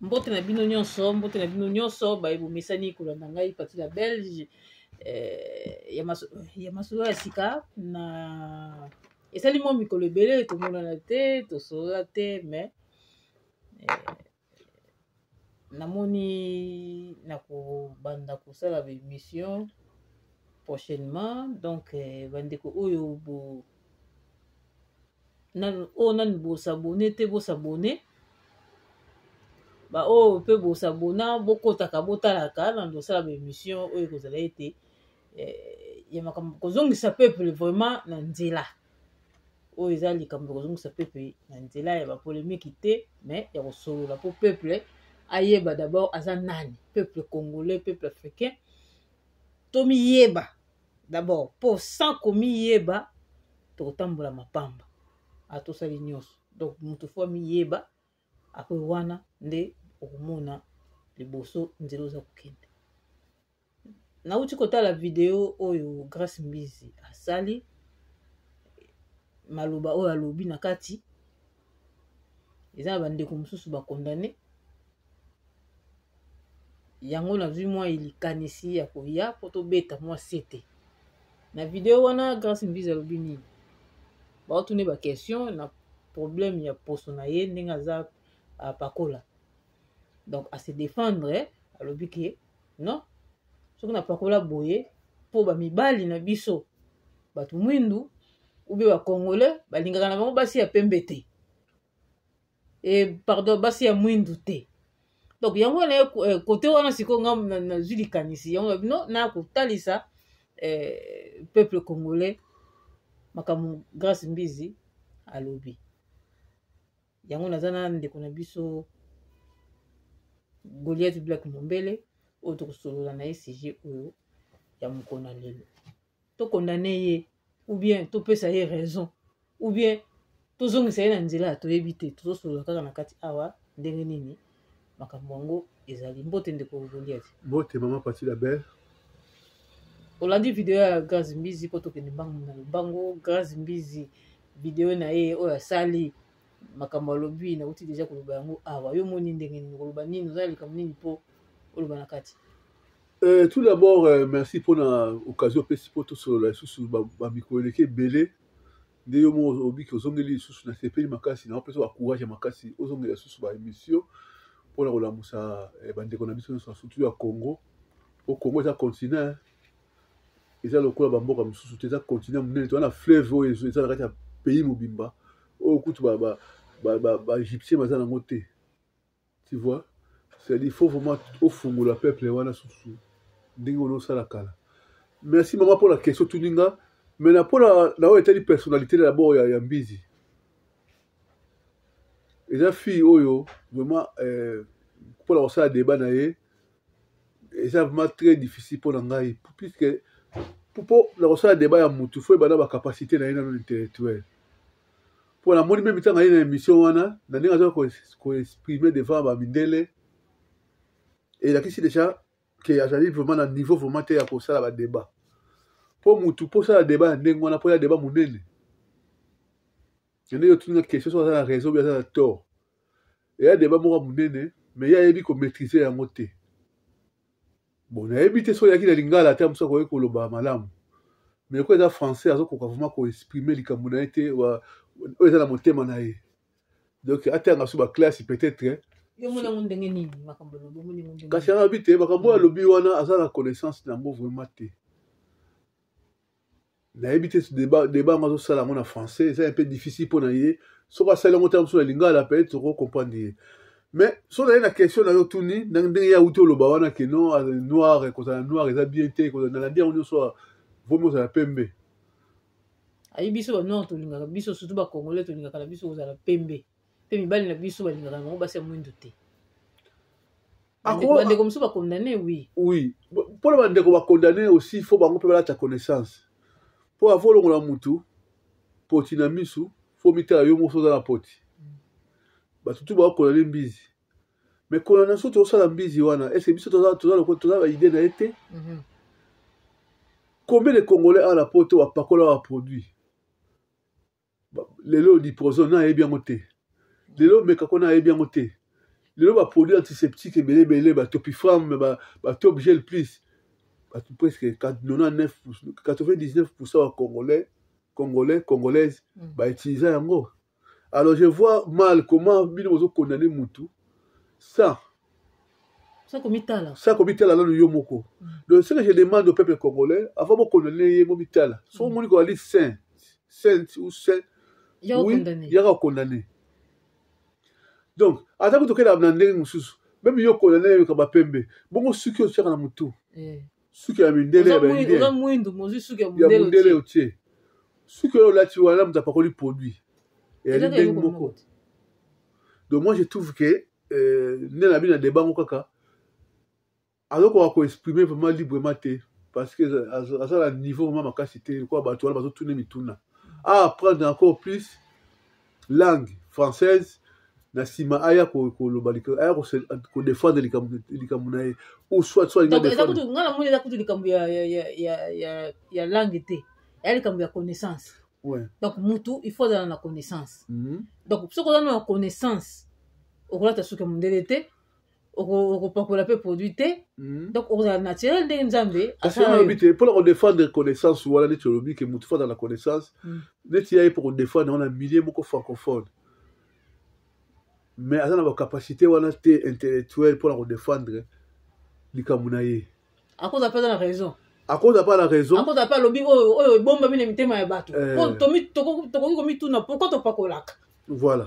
Mbote na bino nyonso, mbote na bino nyonso baye bomesani kolanda ngai Pati la Belge eh, ya masolo ya sika na esali mwa mikolo ebele tomonana te, tosolola te, mais eh, namoni nakobanda kosala ba émission prochainement. Donc eh, bandeko oyo bo nanu oyo nanu bosabone te, bosabone. Baoyo mpe bosabona, bokotaka, botalaka na kosala ba émission oyo ekozala ete eh, ya makambo kozongisa peuple vraiment na nzela. Oyo eza likambo ya kozongisa peuple na nzela ya bapolémique te, mais ya kosolola mpo peuple ayeba d'abord aza nani. Peuple congolais, peuple africain, tomiyeba d'abord, mpo sans komiyeba tokotambola mapamba, atosali nyonso. Donc moto faut amiyeba, après wana nde okomona liboso nzela oza kokende. Nauti kotala video oyo Grace Mbizi asali, maloba oyo alobi na kati eza na bandeko mosusu bakondane yango. Nazwi mwa likanisi ya koya mpo tobeta mwa sete na video wana. Grace Mbizi alobi nini? Baotune baquestion na problème ya poso na ye, ndenge aza apakola. Donc ase défendre, alobi ke non, soki napakola boye mpo bamibali na biso bato mwindu ube bacongolais balingaka na bango basi ya pembe te, e pardon, basi ya mwindu te. Donc yango wana kote wana sikoyo nga nazwi likanisi yango bino na kotalisa peuple congolais makambo Grace Mbizi alobi yango. Naza na ndeko na biso Goliath Black Mombele oyo tokosolola na ye sujet oyo ya mokolo na lelo. Tokondane ye ou bien topesa ye raison ou bien tozongisa ye na nzela, toyebi te. Tozosolola kaka na kati awa ndenge nini makambo yango ezali. Mbote, ndeko Goliath. Mbote, mama Pati la Belle. Olandi video ya Grace Mbizi? Mpo tokende mbangu na lombango, Grace Mbizi, video na ye oyo asali, makambo alobi, nauti deja koloba yango awa. Yo moni ndenge nini? Koloba nini? Oza likambo nini mpo oloba na kati? Tout d'abord, merci mpona occasion opesi mpo tosolola lisusu. Bamikolo eleki ebele nde yo moko obiki ozongeli lisusu. Nasepeli makasi na opesa bacourage ya makasi ozongela lisusu baémission mpona kolamusa bandeko na biso nyonso, surtout ya Congo, po Congo eza continent, eza lokola bamboka mosusu te, eza continent monene. Toza na fleuve oyo eza na kati ya pays mobimba, oyo kutu baégyptien baza nango te, tu vois. C'est-à-dire, il faut vraiment ofungola peuple wana susu ndenge wana osala kala. Merci, mama, pour la question tuninga. Mais na mpona na oyo etali personnalité d'abord ya Mbizi, eza fille oyo vraiment mpona kosala débat na ye eza vraiment très difficile mpona ngai, puisque mpo na kosala débat ya mutu, faut ebanda bacapacité na ye nano intellectuelle. Mpo namoni meme ntango aye na émission wana, na ndenge aza koexprime devant bamindele, elakisi déjà ke azali vraiment na niveau vraiment te ya kosala badébat. Mpo mutu, mpo osala débat ya ndenge wana, mpo ya débat monene na ndenge otuninga question, soki aza na raison bi aza na tort, eya débat moko ya monene, mais ye ayebi komaîtrise yango te. Bon, nayebi te soki oyaki na lingala te, mosu akoki koloba malamu, mais lokola eza français, azokoka vraiment koexprime likambo na ye te oyo eza na motema na ye. Donc atanga so baclasse peut-être. Yo moni yango ndenge nini, makambo alobi, omoni yango ndenge? Kasi alobi te, makambo oyo alobi wana, aza na connaissance na yango vraiment te. Nayebi te, débat yango azosala yango na français, eza un peu difficile mpo na ye. Soki asali yango ntango mosusu na lingala, peut-être okocomprendre ye. Mais so naye na question na yo tuni, ndenge ye awuti oloba wana ke non, noir, kozala noir eza bien te, nalandi yango nyonso, vomi ozala pembe. Ayi, biso banoir tolingaka biso, surtout bacongolais, tolingaka na biso kozala pembe, mpe mibali na biso balingaka na bango basi ya mwindu te. Bandeko mosusu bakondane, oui. Oui, mpona bandeko bakondane aussi, faut bango mpe balata connaissance, mpo avo olongola mutu poti na misu, faut mitala yo moko oza na poti. Bato tu bakondane Mbizi, mais kondana so tozosala Mbizi wana, est-ce biso toza baide na ye te? Combien de Congolais awa na poto bapakola baproduit lelo? Diprosone na ayebi yango te lelo, mekako na ayebi yango te. Lelo baproduit antiseptique ebele ebele, batopifram, batop gel plus, bato presque 99, 99% ya Congolais, Congolais, Congolaise bautiliza yango. Alors je vois mal comment bino bozokondane mutu sans Sans komitala. Sans komitala nanu yo moko. Donc ce que je demande au peuple congolais, avant bokondane ye, bomitala. So omoni kozali saint, sainte ou saint, oui, yaka kokondane. Donc ata kutu okenda na ndenge mosusu, même yo okondane yoka bapembe bongo, suki otiaka na motu, suki ya mindele ya baindien, ya mondele otie, suki oyo olati wana, moto apakoli produit, ezali ndenge moko. Donc moi je trouve que nde na bino na débat ngo kaka, azokoka koexprimer vraiment librement te, parce que aza na niveau vraiment makasi te lokola bato wana bazotuna mituna. A apprendre encore plus langue française, na nsima aya koloba, aya kodefendre likambo na ye, ou soit Nga namoni eza kutu likambo ya langue te, eya likambo ya connaissance. Donc mutu il faut azala na connaissance. Donc soki oza na connaissance, okolata suki ya mondele te, okopakola mpe produit te. Donc okozala naturel ndenge Nzambe. Kasi olobi te mpona kodefendre connaissance wana, neti olobi ke mutu faut na connaissance, neti ya ye mpo kodefendre wana milieu moko francophone, mais aza na bacapacité wana te intellectuelle mpona kodefendre likambo na ye. Akoza mpe aza na raison. Akoza mpe na raison. Akoza mpe alobi oyo ebombami na mitema ya bato. Po tokoki komituna pourquoi topakolaka.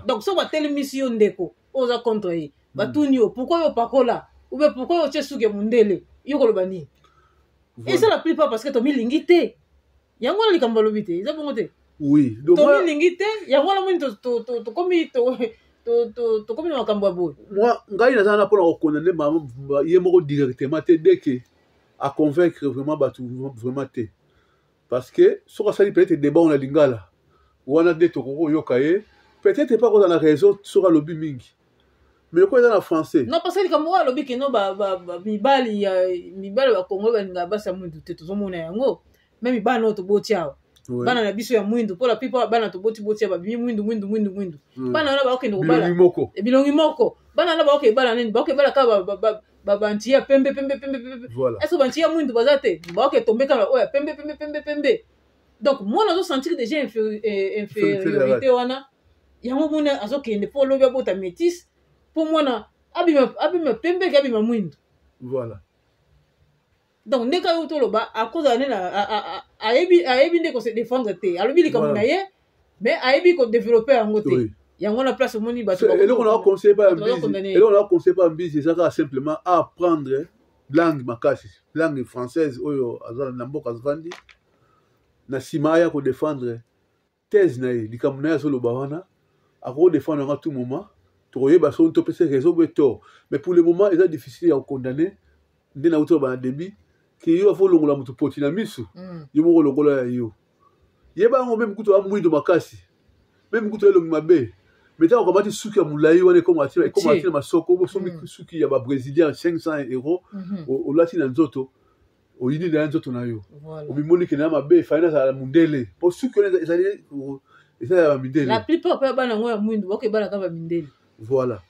Donc soki batelemisi yo, ndeko oyo oza contre ye, batuni yo pourquoi yo opakola ou bien pourquoi yo otie suki ya mondele, yo koloba nini? Eza la plupart parce que tomilingi te. Yango wana likambo alobi te, eza bongo te? Oui. Tomilingi te, yango wana moni tokomi na makambo ya boye. Moi, ngai naza wana mpona kokondane ye moko directement te dès que aconvaincre vraiment bato vraiment te, parce que soki asali peut-être débat na lingala wana nde tokoki koyoka ye, peut-être epa kozala na raison soki alobi mingi, mais lokola eza na français. Non, parce que likambo oyo alobi keno mibali ya mibali bakongo balingaka basi ya mwindu te, tozomona yango. Même bana oyo toboti awa, bana na biso ya mwindu, mpo la plupart bana toboti boti babimi mwindu, mwindu, mwindu, mwindu. Bana wana bakokende kobala bilongi moko. Bana wana bakoke ebala nini? Bakoke ebala kaka banti ya pembe, pembe, pembe, pembe. Est-ce banti ya mwindu baza te? Bakoke tombe kaka oyo ya pembe, pembe, pembe, pembe. Donc mwana azosentir déjà infériorité wana. Yango mona azokende mpo olobi abota métis, mpo mwana abima pembe ke abima mwindu. Donc ndenge oyo toloba, akozala nde ayebi nde kose défendre te. Alobi likambo na ye, mais ayebi kodévelopper yango te. Yango na place omoni bato. Eloko na conseil pa Mbisi eza kaka simplement apprendre langue makasi, langue française oyo aza na mboka azvandi, na nsima aya kodéfendre thèse na ye, likambo na ye azoloba wana. Akodéfendre yango à tout moment, tokoyeba soki topesa raison boye tort. Mais pour le moment eza difficile ya kokondamner. Nde nauti oloba na début ke yo afo olongola motu poti na misu, yo moko olongola ya yo. Yeba yango, même kutu amwindo makasi, même kutu elongi mabe, mais ntango okamati suki ya molai wana, ekoma atina masoko, osombi suki ya babrésilien 500 euro, olati na nzoto, oyini na ya nzoto na yo, omimoni ke na mabe, efali nazala mondele, po suki wana ezali eza ya bamindele. La plupart mpe ya bana yango ya mwindu bakoyebalaka bamindele. Voilà.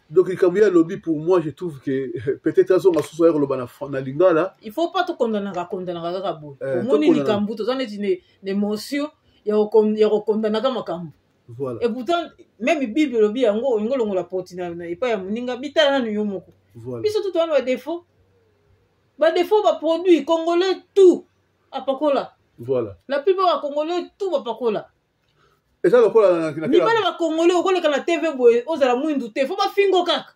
Donc likambo ye alobi, pour moi je trouve que peut-être azonga susu aya koloba na lingala. Il faut pas tokondanaka kondanaka kaka boye. Omoni likambo toza neti na émotion ya kokondanaka makambo. Et pourtant même Bible elobi yango, olingi olongola poti na epai ya moninga, mitala nanu yo moko. Biso tu towana badéfaut, badéfaut, baproduit congolais tout apakola. La plupart bacongolais tout bapakola. Eza lokola mibale bacongolais, okoleka na TV boye, ozala mwindu te, faut bafingo kaka.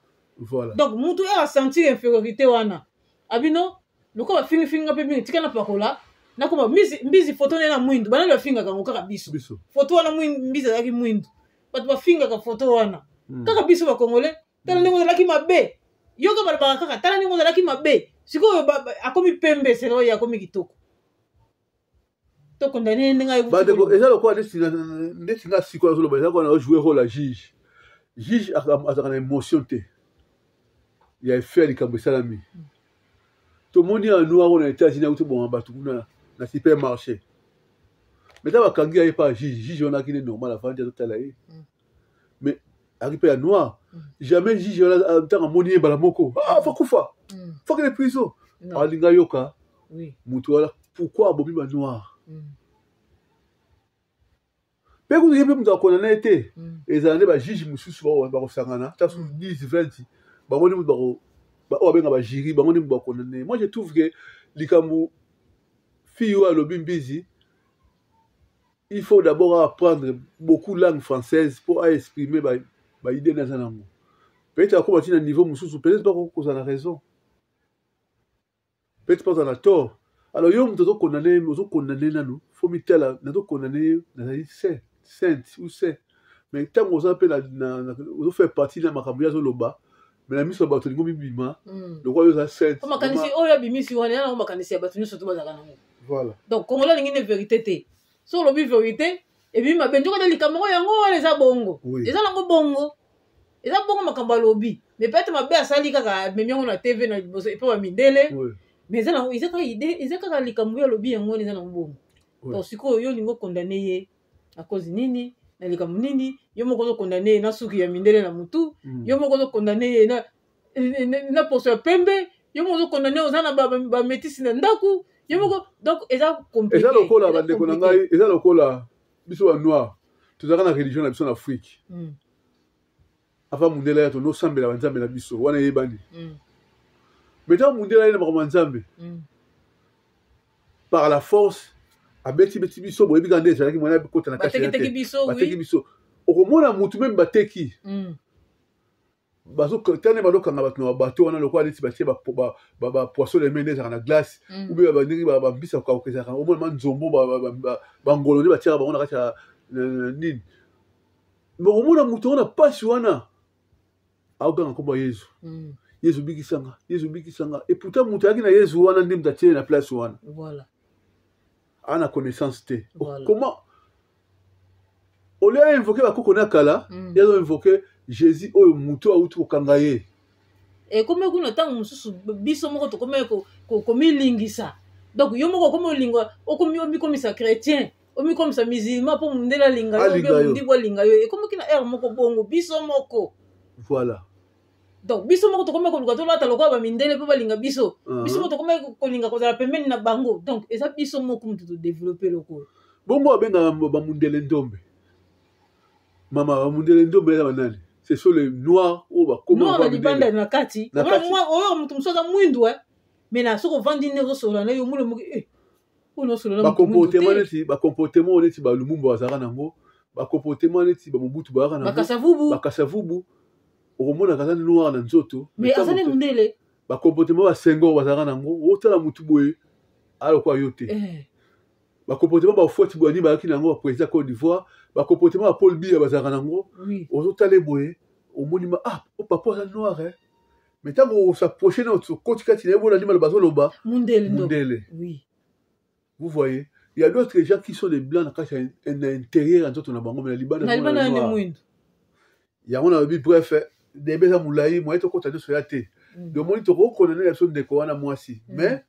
Donc mutu oyo asentir infériorité wana, abino lokola bafingifinga mpe mingi, tika napakola, nakoma Mbizi. Foto nde na mwindu, banani bafingaka yango? Kaka biso. Foto wana, Mbizi azalaki mwindu, bato bafingaka foto wana kaka biso bacongolais. Tala ndenge ozalaki mabe, yoka balobaka kaka, tala ndenge ozalaki mabe. Sikoyo akomi pembe, selo oyo akomi kitoko, tokondane ndenge. Bandeko, eza lokola ndeti nga sikoyo azoloba, eza lokola naojouer rôle ya juge. Juge azalaka na émotion te ya effet ya likambo esalami. Tomoni ya noir oyo na États-Unis auti boma bato kuna na supermarché, mais ta bakangi ye pa juge, juge wana akini normal, afandi, azotala ye. Mais aki mpe ya noir. Jamais juge wana ah, ntango amoni ye mbala moko, ah, fakufa, fakende prison. Alinga yoka moto wana pourquoi abomi banoir. Mpe kutu ye mpe moto akona na ye te. Ezala nde bajuge mosusu bakosangana, ta susu 10 20, bango nde moto oyo babenga bajury, bango nde moto bakona na ye. Moi, je trouve que likambo fille oyo alobi, Mbizi, il faut d'abord apprendre beaucoup langue française pour exprimer baidée naza nango. Peut-être akoma ti na niveau mosusu, peut-être bakokozala na raison, peut-être pas na tort. Alors yo moto ozokondane, ozokondane nanu, fo mitala nazokondane ye, nazali saint, sainte ou saint. Mais ntango oza mpe ozofaire partie na makambo ye azoloba, mais na miso ya bato olingo mibima lokola yo oza sainte. Makanisi oyo abimisi wana, yango makanisi ya bato nyonso to bazalaka nango. Voilà. Donc Congolais alingi ne vérité te. So olobi vérité, ebimi mabe. Nzoka nde likambo ngo yango wana eza bongo. Eza nango bongo, eza bongo makambo alobi, mais peut-être mabe asali kaka amemi yango na TV na liboso epo bamindele. Mais eza nango, eza kaka idée, eza kaka likambo oyo alobi, yango wana eza nango bongo. Donc sikoyo yo olingi okondane ye na cause nini, na likambo nini? Yo moko ozokondane ye na suki ya mindele na mutu. Yo moko ozokondane ye na poso ya pembe. Yo moko ozokondane, oza na bamétisse na ndako yo moko. Donc eza compliqué. Eza lokola, bandeko na ngai, eza lokola biso banoir tozalaka na religion na biso na Afrique. Avant mundele aya, tonosambela banzambe na biso wana eyebani. Mais ntango mundele aye na makambo ya nzambe, par la force abeti beti biso. Boyebi kaka nde ezalaki mwana kota na kati. Bateki biso. Okomona mutu même bateki, tane bazokanga bato na babato wana lokola neti batie bapoisson de mer nde ezalaka na glace, ou bien ndenge bambisa kokauka ezalaka. Omona ma nzombo, bangolo nde batiaka bango na kati ya nini. Okomona moto wana pasi wana aoganga nkombo ya Yezu: "Yezu, bikisanga, Yezu, bikisanga." Et pourtant moto ayaki na Yezu wana nde moto atie na place wana. Aa na connaissance te. Comment au lieu ainvoke bakoko na kala, ye azo invoke Jésus oyo moto awuti kokanga ye? Ekomi kuna ntango mosusu biso moko tokomi komilingisa. Donc yo moko okomi olinga, okomi omikomisa chrétien, omikomisa musulman mpo mondele alinga yo, mpe mondibu alinga yo. Ekomiki na ere moko bongo biso moko. Donc biso moko tokomi koluka tolata lokola bamindele mpo balinga biso. Biso moko tokomi kolinga kozala pembeni na bango. Donc eza biso moko moto todéveloppe lokola. Bongo babengaka bamundele ndombe. Mama, bamundele ndombe eza banani? Ce sont les noirs oyo bakoma na libanda, na kati oyo moto mosusu aza mwindu, mais na soki ovandi nde ozosolola na yo, omoni moki. Bacomportement neti, bacomportement neti balumumba bazalaka nango, bacomportement neti bamobutu bazalaka nango, bakasavubu. Bakasavubu, okomonaka aza noir na nzoto. Mais aza nde mondele. Bacomportement basenghor bazalaka nango, otala motu boye alokola yo te. Bacomportement bafoti boye nini bazalaki nango, baprésident Côte d'Ivoire, bacomportement ya Paul Biya bazalaka nango. Ozotala boye, omoni ma, ah, papa aza noir, eh? Mais ntango osapproche na okoti kati na ye, bona ndima bazoloba. Mundele. Mundele. Vous voyez, il y a d'autres gens qui sont des blancs na kati ya na intérieur ya nzoto na bango, mais na libanda na libanda nde mwindu. Yango nalobi, bref, debe eza molai, moye tokota nyonso ya te. Domoni tokokona nde na biso ndeko wana mwasi, mais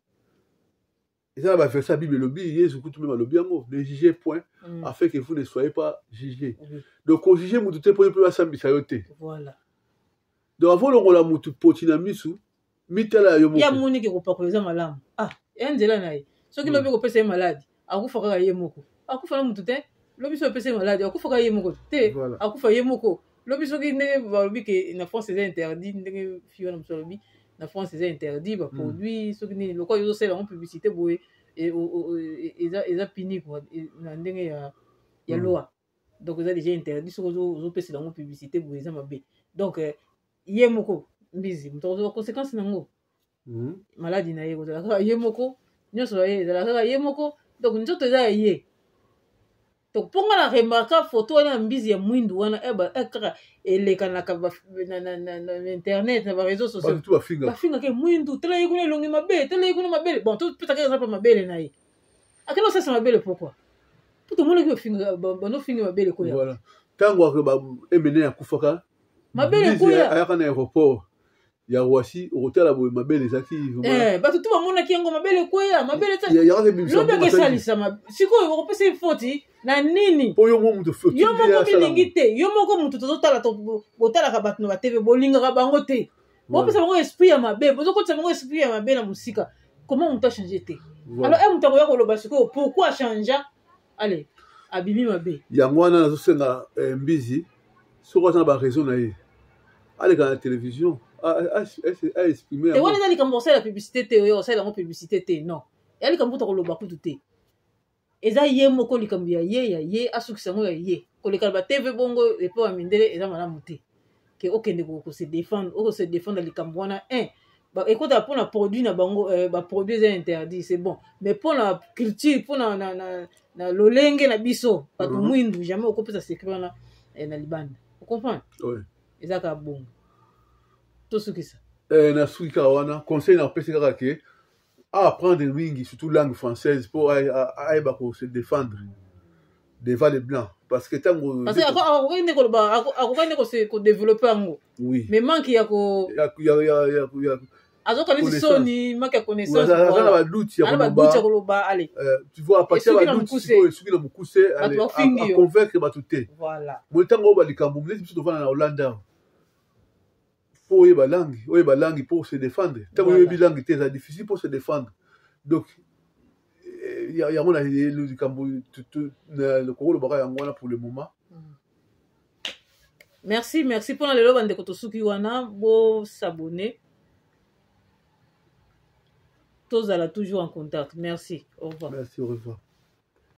eza na baverset ya Bible elobi, Yesu kutu même alobi yango: "Ne jugez point afin que vous ne soyez pas jugés." Donc kojuge mutu te mpo mpe basambisa yo te. Donc avant longola mutu poti na misu, mitala ya yo moko. Ya moniki kopakola eza malamu. Ah, ya nzela na ye, soki lobi kopesa ye maladi, akufa kaka ye moko, akufa na mutu te. Lobi soki opesa ye maladi, akufa kaka ye moko te. Akufa ye moko. Lobi soki ndenge balobi ke na France eza interdit, ndenge fi wana mosu alobi na France eza interdit baproduit, soki nini, lokola yo ozosala yango publicité boye, eza puni na ndenge ya loi. Donc eza déjà interdit. Soki ozopesela yango publicité boye, eza mabe. Donc ye moko Mbizi moto akozwa conséquence nango. Maladi na ye kozala kaka ye moko, nyonso na ye ezala kaka ye moko. Donc nzoto eza ya ye. Donc mpo nga na remarka photo wana ya Mbizi ya mwindu wana, kaka elekanaka na internet, na baréseau sociaux, bafingaka mwindu, tala ye kuna elongi mabe, tala ye kuna mabele. Bon, topesaka eza mpe mabele na ye, akende osalisa mabele. Pourquoi? Mpo tomonaki banofingi mabele koya. Ntango emene akufaka, mabele koya. Ayaka na aéroport. Ya Roissy, okotala boye mabele ezalaki eh, bato tu bamonaki yango, mabele ekweya, mabele lobi ekesalisama. Sikoyo okopesa ye foti na nini? Mpo yo moko moto yo moko milingi te, yo moko moto tozotala, botalaka bato na batv, bolingaka bango te, bopesa bango esprit ya mabe, bozokotisa bango esprit ya mabe na mosika. Comment moto achange te? Alors e moto akoya koloba sikoyo pourquoi achangea, allez, abimi mabe. Yango wana nazosenga eh, Mbizi, soki aza na baraison na ye, aleka na télévision, aexprime. Te, wana eza likambo kosalela publicité te. Oyo osalela yango publicité te, non, eya likambo kuta koloba kutu te. Eza ye moko, likambo ya ye, ya ye, asukisa yango ya ye. Koleka na batv bongo epo ya mindele eza malamu te ke okende kose défendre, okose défendre likambo wana. Un ekotaka mpona produit na bango, eh, baproduit eza interdit, c'est bon, mais mpona culture, mpona na lolenge na biso bato mwindu, jamais okopesa secret wana eh, na libanda, ocomprendre? Oui. Eza kaka bongo, tosukisa. Eh, nasuki kaka wana. Conseil napesi kaka ke apprendre mingi, surtout langue française, mpo ayeba kose défendre devant les blancs, parce que ntango Parce que akoki nde koloba, akoki nde kodévelopper yango. Mais manque ya ko ya azoka neti soni, manque ya connaissance. Aza na badoute ya koloba, ya koloba, allez. Tu vois, à partir ya badoute sikoyo, esuki na mokuse, aconvaincre bato te. Moi, ntango oyo balikambo neti biso tovanda na Hollande awa, faut oyeba langue, oyeba langue pour se défendre. Ntango oyebi langue te, eza difficile pour se défendre. Donc yango na likambo kokolobaka yango wana pour le moment. Merci, merci mpona lelo, bandeko. Tosuki wana. Bosabonner, tozala toujours en contact. Merci, au revoir. Merci, au revoir.